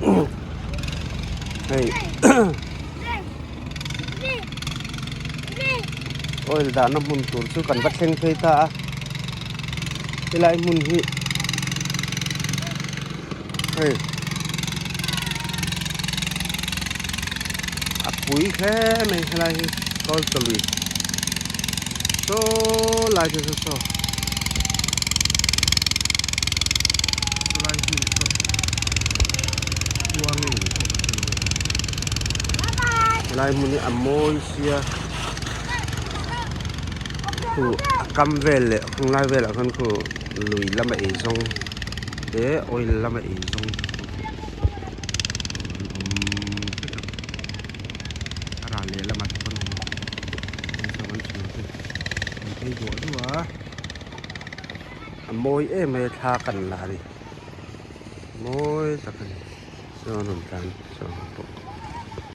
Hei oil dahna hmun tur chu kan va thleng phei ta a helai hmun hi hei a pui hle mai helai hi kawl tawlui saw lai te chu saw chulai hmun saw khuang in pawh ka hrelo helai hmun hi a mawi sia khu a kam vel leh a hung lai velah khan khu lui lama ei zawng te oil lama ei zawng an awm vek a a ral leh lamah te pawn awm a chuan an thian te an phei duah duah a a mawi em mai a thla kan la a ni mawi tak a ni chuan rawn tlan chhuak ang bawk.